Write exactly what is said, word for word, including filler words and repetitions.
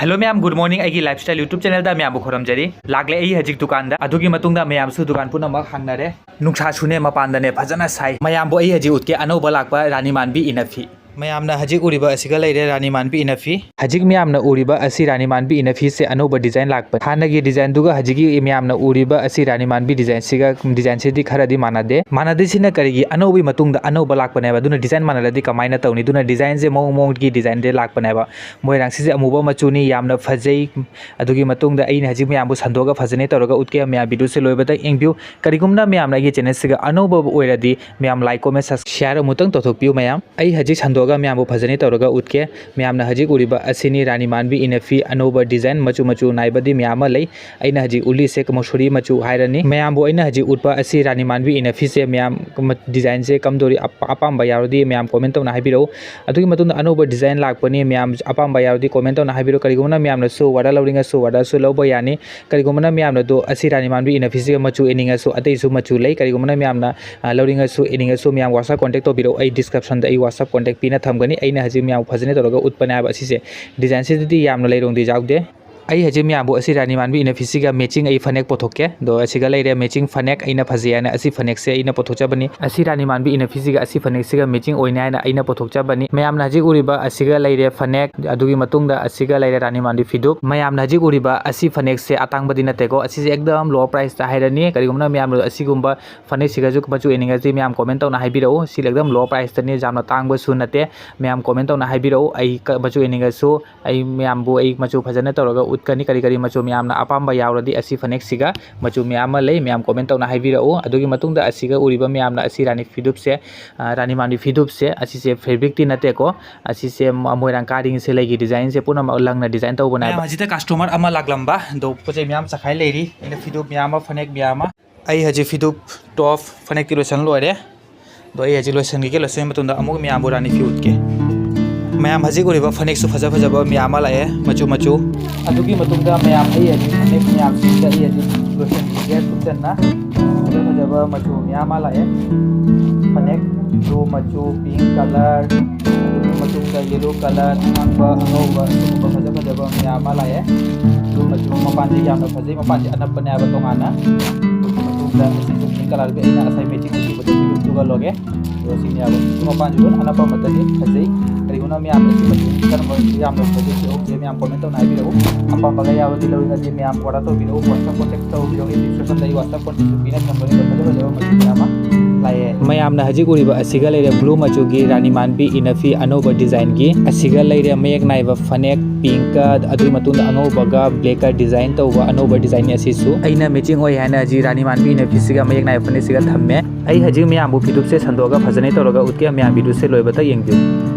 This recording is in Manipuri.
Hello ꯃꯌꯥꯝ, good morning꯫ ꯑꯩꯒꯤ Lifestyle YouTube channelꯗ ꯃꯌꯥꯝꯕꯨ ꯈꯨꯔꯨꯝꯖꯔꯤ꯫ ꯂꯥꯛꯂꯦ ꯑꯩ ꯍꯧꯖꯤꯛ ꯗꯨꯀꯥꯟꯗ꯫ ꯑꯗꯨꯒꯤ ꯃꯇꯨꯡꯗ ꯃꯌꯥꯝꯁꯨ ꯗꯨꯀꯥꯟ ꯄꯨꯝꯅꯃꯛ ꯍꯥꯡꯅꯔꯦ꯫ ꯅꯨꯡꯁꯥꯁꯨꯅꯦ ꯃꯄꯥꯟꯗꯅꯦ ꯐꯖꯅ ꯁꯥꯏ꯫ ꯃꯌꯥꯝꯕꯨ ꯑꯩ ꯍꯧꯖꯤꯛ ꯎꯠꯀꯦ ꯑꯅꯧꯕ ꯂꯥꯛꯄ ꯔꯥꯅꯤ ꯃꯥꯟꯕꯤ ꯏꯅꯐꯤ꯫ ꯃꯌꯥꯝꯅ ꯍꯧꯖꯤꯛ ꯎꯔꯤꯕ ꯑꯁꯤꯒ ꯂꯩꯔꯦ ꯔꯥꯅꯤ ꯃꯥꯟꯕꯤ ꯏꯅꯐꯤ꯫ ꯍꯧꯖꯤꯛ ꯃꯌꯥꯝꯅ ꯎꯔꯤꯕ ꯑꯁꯤ ꯔꯥꯅꯤ ꯃꯥꯟꯕꯤ ꯏꯅꯐꯤꯁꯦ ꯑꯅꯧꯕ design ꯂꯥꯛꯄ꯫ ꯍꯥꯟꯅꯒꯤ designꯗꯨꯒ ꯍꯧꯖꯤꯛꯀꯤ ꯃꯌꯥꯝꯅ ꯎꯔꯤꯕ ꯑꯁꯤ ꯔꯥꯅꯤ ꯃꯥꯟꯕꯤ designꯁꯤꯒ, designꯁꯤꯗꯤ ꯈꯔꯗꯤ ꯃꯥꯟꯅꯗꯦ꯫ ꯃꯥꯟꯅꯗ꯭ꯔꯤꯁꯤꯅ ꯀꯔꯤꯒꯤ? ꯑꯅꯧꯕꯒꯤ ꯃꯇꯨꯡꯗ ꯑꯅꯧꯕ ꯂꯥꯛꯄꯅꯦꯕ꯫ ꯑꯗꯨꯅ design ꯃꯥꯟꯅꯔꯗꯤ ꯀꯃꯥꯏꯅ ꯇꯧꯅꯤ? ꯑꯗꯨꯅ designꯁꯦ ꯃꯑꯣꯡ ꯃꯑꯣꯡꯒꯤ designꯗꯤ ꯂꯥꯛꯄꯅꯦꯕ꯫ ꯃꯣꯏꯔꯥꯡꯁꯤꯁꯦ ꯑꯃꯨꯕ ꯃꯆꯨꯅꯤ, ꯌꯥꯝꯅ ꯐꯖꯩ꯫ ꯑꯗꯨꯒꯤ ꯃꯇꯨꯡꯗ ꯑꯩꯅ ꯍꯧꯖꯤꯛ ꯃꯌꯥꯝꯕꯨ ꯁꯟꯗꯣꯛꯑꯒ ꯐꯖꯅ ꯇꯧꯔꯒ ꯎꯠꯀꯦ꯫ ꯃꯌꯥꯝ videoꯁꯦ ꯂꯣꯏꯕꯗ ꯌꯦꯡꯕꯤꯌꯨ꯫ ꯀꯔꯤꯒꯨꯝꯕ ꯃꯌꯥꯝꯅ ꯑꯩꯒꯤ channelꯁꯤꯒ ꯑꯅꯧꯕ ꯑꯣꯏꯔꯗꯤ ꯃꯌꯥꯝ like, comment, share ꯑꯃꯨꯛꯇꯪ ꯇꯧꯊꯣꯛꯄꯤꯌꯨ ꯃꯌꯥꯝ꯫ ꯑꯩ ꯍꯧꯖꯤꯛ ꯁꯟꯗꯣꯛꯑꯒ ꯃꯌꯥꯝꯕꯨ ꯐꯖꯅ ꯇꯧꯔꯒ ꯎꯠꯀꯦ꯫ ꯃꯌꯥꯝꯅ ꯍꯧꯖꯤꯛ ꯎꯔꯤꯕ ꯑꯁꯤꯅꯤ ꯔꯥꯅꯤ ꯃꯥꯟꯕꯤ ꯏꯅꯐꯤ ꯑꯅꯧꯕ design, ꯃꯆꯨ ꯃꯆꯨ ꯅꯥꯏꯕꯗꯤ ꯃꯌꯥꯝ ꯑꯃ ꯂꯩ꯫ ꯑꯩꯅ ꯍꯧꯖꯤꯛ ꯎꯠꯂꯤꯁꯦ ꯃꯁꯨꯔꯤ ꯃꯆꯨ ꯍꯥꯏꯔꯅꯤ꯫ ꯃꯌꯥꯝꯕꯨ ꯑꯩꯅ ꯍꯧꯖꯤꯛ ꯎꯠꯄ ꯑꯁꯤ ꯔꯥꯅꯤ ꯃꯥꯟꯕꯤ ꯏꯅꯐꯤꯁꯦ ꯃꯌꯥꯝ ꯃ-, designꯁꯦ ꯀꯝꯗꯧꯔꯤ? ꯑꯄꯥ-, ꯑꯄꯥꯝꯕ ꯌꯥꯎꯔꯗꯤ ꯃꯌꯥꯝ comment ꯇꯧꯅ ꯍꯥꯏꯕꯤꯔꯛꯎ꯫ ꯑꯗꯨꯒꯤ ꯃꯇꯨꯡꯗ ꯑꯅꯧꯕ design ꯂꯥꯛꯄꯅꯤ, ꯃꯌꯥꯝ ꯑꯄꯥꯝꯕ ꯌꯥꯎꯔꯗꯤ comment ꯇꯧꯅ ꯍꯥꯏꯕꯤꯔꯛꯎ꯫ ꯀꯔꯤꯒꯨꯝꯕꯅ ꯃꯌꯥꯝꯅꯁꯨ order ꯂꯧꯅꯤꯡꯉꯁꯨ orderꯁꯨ ꯂꯧꯕ ꯌꯥꯅꯤ꯫ ꯀꯔꯤꯒꯨꯝꯕꯅ ꯃꯌꯥꯝꯅ ꯑꯗꯣ ꯑꯁꯤ ꯔꯥꯅꯤ ꯃꯥꯟꯕꯤ ꯏꯅꯐꯤꯁꯤꯒ ꯃꯆꯨ ꯏꯅꯤꯡꯉꯁꯨ ꯑꯇꯩꯁꯨ ꯃꯆꯨ ꯂꯩ꯫ ꯀꯔꯤꯒꯨꯝꯕꯅ ꯃꯌꯥꯝꯅ, ꯑ, ꯂꯧꯅꯤꯡꯉꯁꯨ ꯏꯅꯤꯡꯉꯁꯨ ꯃꯌꯥꯝ WhatsApp contact ꯇꯧꯕꯤꯔꯛꯎ꯫ ꯑꯩ descriptionꯗ ꯑꯩ WhatsApp contact ꯄꯤꯅ ꯊꯝꯒꯅꯤ꯫ ꯑꯩꯅ ꯍꯧꯖꯤꯛ ꯃꯌꯥꯝ ꯐꯖꯅ ꯇꯧꯔꯒ ꯎꯠꯄꯅꯦ ꯍꯥꯏꯕ ꯑꯁꯤꯁꯦ꯫ Designꯁꯤꯗꯗꯤ ꯌꯥꯝꯅ ꯂꯩꯔꯣꯡꯗꯤ ꯌꯥꯎꯗꯦ꯫ ꯑꯩ ꯍꯧꯖꯤꯛ ꯃꯌꯥꯝꯕꯨ ꯑꯁꯤ ꯔꯥꯅꯤ ꯃꯥꯟꯕꯤ ꯏꯅꯐꯤꯁꯤꯒ matching ꯑꯩ ꯐꯅꯦꯛ ꯄꯨꯊꯣꯛꯀꯦ꯫ ꯑꯗꯣ ꯑꯁꯤꯒ ꯂꯩꯔꯦ matching ꯐꯅꯦꯛ, ꯑꯩꯅ ꯐꯖꯩ ꯍꯥꯏꯅ ꯑꯁꯤ ꯐꯅꯦꯛꯁꯦ ꯑꯩꯅ ꯄꯨꯊꯣꯛꯆꯕꯅꯤ꯫ ꯑꯁꯤ ꯔꯥꯅꯤ ꯃꯥꯟꯕꯤ ꯏꯅꯐꯤꯁꯤꯒ ꯑꯁꯤ ꯐꯅꯦꯛꯁꯤꯒ matching ꯑꯣꯏꯅꯤ ꯍꯥꯏꯅ ꯑꯩꯅ ꯄꯨꯊꯣꯛꯆꯕꯅꯤ꯫ ꯃꯌꯥꯝꯅ ꯍꯧꯖꯤꯛ ꯎꯔꯤꯕ ꯑꯁꯤꯒ ꯂꯩꯔꯦ ꯐꯅꯦꯛ, ꯑꯗꯨꯒꯤ ꯃꯇꯨꯡꯗ ꯑꯁꯤꯒ ꯂꯩꯔꯦ ꯔꯥꯅꯤ ꯃꯥꯟꯕꯤ ꯐꯤꯗꯨꯞ꯫ ꯃꯌꯥꯝꯅ ꯍꯧꯖꯤꯛ ꯎꯔꯤꯕ ꯑꯁꯤ ꯐꯅꯦꯛꯁꯦ ꯑꯇꯥꯡꯕꯗꯤ ꯅꯠꯇꯦꯀꯣ, ꯑꯁꯤꯁꯦ ꯑꯦꯛꯗꯝ low priceꯇ ꯍꯥꯏꯔꯅꯤ꯫ ꯀꯔꯤꯒꯨꯝꯕꯅ ꯃꯌꯥꯝꯅ ꯑꯁꯤꯒꯨꯝꯕ ꯐꯅꯦꯛꯁꯤꯒꯁꯨ ꯃꯆꯨ ꯏꯅꯤꯡꯉꯗꯤ ꯃꯌꯥꯝ comment ꯇꯧꯅ ꯍꯥꯏꯕꯤꯔꯛꯎ꯫ ꯁꯤ ꯑꯦꯛꯗꯝ low priceꯇꯅꯤ, ꯌꯥꯝꯅ ꯇꯥꯡꯕꯁꯨ ꯅꯠꯇꯦ꯫ ꯃꯌꯥꯝ comment ꯇꯧꯅ ꯍꯥꯏꯕꯤꯔꯛꯎ꯫ ꯑꯩ ꯀ-, ꯃꯆꯨ ꯏꯅꯤꯡꯉꯁꯨ ꯑꯩ ꯃꯌꯥꯝꯕꯨ ꯑꯩ ꯃꯆꯨ ꯐꯖꯅ ꯇꯧꯔꯒ ꯎꯠꯀꯅꯤ꯫ ꯀꯔꯤ ꯀꯔꯤ ꯃꯆꯨ ꯃꯌꯥꯝꯅ ꯑꯄꯥꯝꯕ ꯌꯥꯎꯔꯗꯤ ꯑꯁꯤ ꯐꯅꯦꯛꯁꯤꯒ ꯃꯆꯨ ꯃꯌꯥꯝ ꯑꯃ ꯂꯩ, ꯃꯌꯥꯝ comment ꯇꯧꯅ ꯍꯥꯏꯕꯤꯔꯛꯎ꯫ ꯑꯗꯨꯒꯤ ꯃꯇꯨꯡꯗ ꯑꯁꯤꯒ ꯎꯔꯤꯕ ꯃꯌꯥꯝꯅ ꯑꯁꯤ ꯔꯥꯅꯤ ꯐꯤꯗꯨꯞꯁꯦ, ꯑ, ꯔꯥꯅꯤ ꯃꯥꯟꯕꯤ ꯐꯤꯗꯨꯞꯁꯦ, ꯑꯁꯤꯁꯦ fabricꯇꯤ ꯅꯠꯇꯦꯀꯣ, ꯑꯁꯤꯁꯦ ꯃ-, ꯃꯣꯏꯔꯥꯡ ꯀꯥꯔꯤꯡꯁꯦ ꯂꯩꯒꯤ designꯁꯦ ꯄꯨꯝꯅꯃꯛ ꯂꯪꯅ design ꯇꯧꯕꯅꯦꯕ꯫ ꯃꯌꯥꯝ ꯍꯧꯖꯤꯛꯇ customer ꯑꯃ ꯂꯥꯛꯂꯝꯕ, ꯑꯗꯣ ꯄꯣꯠ ꯆꯩ ꯃꯌꯥꯝ ꯆꯈꯥꯏ ꯂꯩꯔꯤ꯫ ꯑꯩꯅ ꯐꯤꯗꯨꯞ ꯃꯌꯥꯝ ꯑꯃ, ꯐꯅꯦꯛ ꯃꯌꯥꯝ ꯑꯃ, ꯑꯩ ꯍꯧꯖꯤꯛ ꯐꯤꯗꯨꯞ top ꯐꯅꯦꯛꯇꯤ ꯂꯣꯏꯁꯟ ꯂꯣꯏꯔꯦ꯫ ꯑꯗꯣ ꯑꯩ ꯍꯧꯖꯤꯛ ꯂꯣꯏꯁꯟꯈꯤꯒꯦ, ꯂꯣꯏꯁꯟꯕ ꯃꯇꯨꯡꯗ ꯑꯃꯨꯛ ꯃꯌꯥꯝꯕꯨ ꯔꯥꯅꯤ ꯐꯤ ꯎꯠꯀꯦ꯫ ꯃꯌꯥꯝ ꯍꯧꯖꯤꯛ ꯎꯔꯤꯕ ꯐꯅꯦꯛꯁꯨ ꯐꯖ ꯐꯖꯕ ꯃꯌꯥꯝ ꯑꯃ ꯂꯥꯛꯑꯦ, ꯃꯆꯨ ꯃꯆꯨ꯫ ꯑꯗꯨꯒꯤ ꯃꯇꯨꯡꯗ ꯃꯌꯥꯝ ꯑꯩ ꯍꯧꯖꯤꯛ ꯐꯅꯦꯛ ꯃꯌꯥꯝꯁꯤꯡꯁꯦ ꯑꯩ ꯍꯧꯖꯤꯛ ꯂꯣꯏꯁꯟꯈꯤꯒꯦ ꯈꯨꯠꯆꯟꯅ꯫ ꯐꯖ ꯐꯖꯕ ꯃꯆꯨ ꯃꯌꯥꯝ ꯑꯃ ꯂꯥꯛꯑꯦ꯫ ꯐꯅꯦꯛ blue ꯃꯆꯨ, pink colour, ꯑꯗꯨꯒꯤ ꯃꯇꯨꯡꯗ yellow colour, ꯑꯉꯥꯡꯕ, ꯑꯉꯧꯕ, ꯑꯗꯨꯒꯨꯝꯕ ꯐꯖ ꯐꯖꯕ ꯃꯌꯥꯝ ꯑꯃ ꯂꯥꯛꯑꯦ꯫ ꯕ꯭ꯂꯨ ꯃꯆꯨ, ꯃꯄꯥꯟꯁꯦ ꯌꯥꯝꯅ ꯐꯖꯩ, ꯃꯄꯥꯟꯁꯦ ꯑꯅꯞꯄꯅꯦ ꯍꯥꯏꯕ ꯇꯣꯉꯥꯟꯅ꯫ ꯑꯗꯨꯒꯤ ꯃꯇꯨꯡꯗ ꯑꯁꯤꯁꯨ ꯄꯤꯡ ꯀꯂꯔꯒꯤ ꯑꯩꯅ ꯉꯁꯥꯏ ꯃꯦꯆꯤꯡ ꯑꯣꯏꯈꯤꯕꯗꯣ ꯁꯤꯁꯨ ꯆꯨꯍꯜꯂꯣꯒꯦ꯫ ꯑꯗꯣ ꯁꯤꯅꯦ ꯍꯥꯏꯕ, ꯁꯤ ꯃꯄꯥꯟꯁꯤꯁꯨ ꯑꯅꯞꯄ ꯑꯃꯠꯇꯅꯤ, ꯐꯖꯩ꯫ ꯀꯔꯤꯒꯨꯝꯕ ꯃꯌꯥꯝꯅ ꯁꯤ ꯃꯆꯨ ꯀꯔꯝꯕ ꯌꯥꯝꯅ ꯐꯖꯩ, ꯁꯤ ꯑꯍꯨꯝꯁꯦ ꯃꯌꯥꯝ ꯀꯣꯃꯦꯟ ꯇꯧꯅ ꯍꯥꯏꯕꯤꯔꯛꯎ꯫ ꯑꯄꯥꯝꯕꯒ ꯌꯥꯎꯔꯗꯤ ꯂꯧꯅꯤꯡꯉꯗꯤ ꯃꯌꯥꯝ ꯑꯣꯔꯗꯔ ꯇꯧꯕꯤꯔꯛꯎ, WhatsApp ꯀꯣꯟꯇꯦꯛ ꯇꯧꯕꯤꯔꯛꯎ, ꯑꯩ ꯗꯤꯁꯀ꯭ꯔꯤꯞꯁꯟꯗ ꯑꯩ WhatsApp ꯀꯣꯟꯇꯦꯛꯁꯨ ꯄꯤꯅ ꯊꯝꯕꯅꯤ꯫ ꯑꯗꯣ ꯐꯖ ꯐꯖꯕ ꯃꯆꯨ ꯃꯌꯥꯝ ꯑꯃ ꯂꯥꯛꯑꯦ꯫ ꯃꯌꯥꯝꯅ ꯍꯧꯖꯤꯛ ꯎꯔꯤꯕ ꯑꯁꯤꯒ ꯂꯩꯔꯦ ꯕ꯭ꯂꯨ ꯃꯆꯨꯒꯤ ꯔꯥꯅꯤ ꯃꯥꯟꯕꯤ ꯏꯅꯐꯤ ꯑꯅꯧꯕ ꯗꯤꯖꯥꯏꯟꯒꯤ꯫ ꯑꯁꯤꯒ ꯂꯩꯔꯦ ꯃꯌꯦꯛ ꯅꯥꯏꯕ ꯐꯅꯦꯛ ꯄꯤꯡꯀ, ꯑꯗꯨꯒꯤ ꯃꯇꯨꯡꯗ ꯑꯉꯧꯕꯒ ꯕ꯭ꯂꯦꯛꯀ ꯗꯤꯖꯥꯏꯟ ꯇꯧꯕ ꯑꯅꯧꯕ ꯗꯤꯖꯥꯏꯟꯅꯤ ꯑꯁꯤꯁꯨ꯫ ꯑꯩꯅ ꯃꯦꯆꯤꯡ ꯑꯣꯏ ꯍꯥꯏꯅ ꯍꯧꯖꯤꯛ ꯔꯥꯅꯤ ꯃꯥꯟꯕꯤ ꯏꯅꯐꯤꯁꯤꯒ ꯃꯌꯦꯛ ꯅꯥꯏꯕ ꯐꯅꯦꯛꯁꯤꯒ ꯊꯝꯃꯦ꯫ ꯑꯩ ꯍꯧꯖꯤꯛ ꯃꯌꯥꯝꯕꯨ ꯐꯤꯗꯨꯞꯁꯦ ꯁꯟꯗꯣꯛꯑꯒ ꯐꯖꯅ ꯇꯧꯔꯒ ꯎꯠꯀꯦ, ꯃꯌꯥꯝ ꯚꯤꯗꯤꯑꯣꯁꯦ ꯂꯣꯏꯕꯇ ꯌꯦꯡꯕꯤꯌꯨ꯫